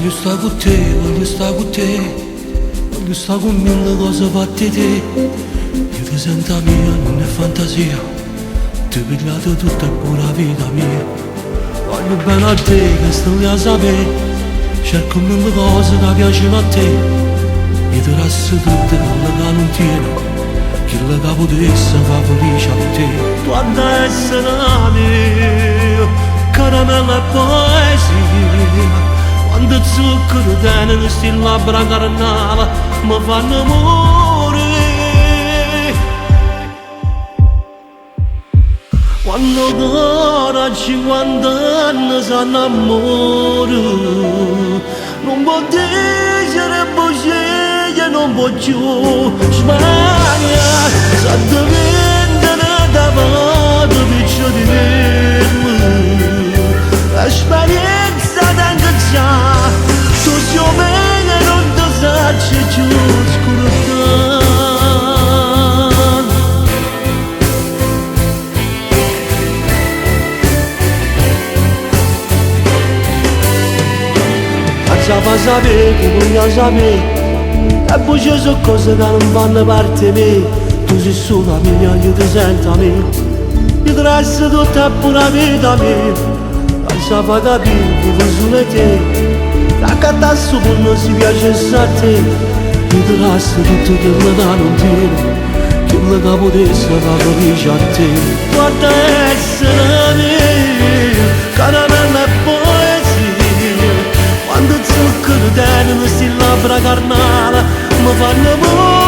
Voglio sta cu te, voglio sta cu te, voglio sta cu mille cose fatte 'e te. Io te sento 'a mia, nun è fantasia, t'e pigliato tutta e pure 'a vita mia. Voglio bene a te, chesto l'he 'a sapè, cerco mille cose ca piaceno a te. Io te dasse tutto chello ca nun tiene, chello ca putesse fa felice a te. Tu adda essere 'a mia, caramella e poesia, quanto zucchero teneno sti labbra carnale, me fanno muri'. Quanno 'o core a cinquant'anne s'annammora, nun po' dicere bugie, nun po' cchiù smania', s'addeventa n'ata vota piccerillo. L'esperienza tengo già, tu si' 'o meglio e nun te saccio cchiù scurdà. Aggia fa sapè che voglio sapè, e bucie so cose ca nun fanno parte 'e me, tu si sulo 'a mia, io te sento 'a mia, io te desse tutta pure 'a vita mia, t'aggia fa capì vivo sulo 'e te, t'accattasse 'o munno si piacesse a te, io te desse tutto chello ca nun tiene, chello ca putesse fa felice a te. Tu adda essere 'a mia, caramella e poesia, quanto zucchero teneno sti labbra carnale, me fanno muri.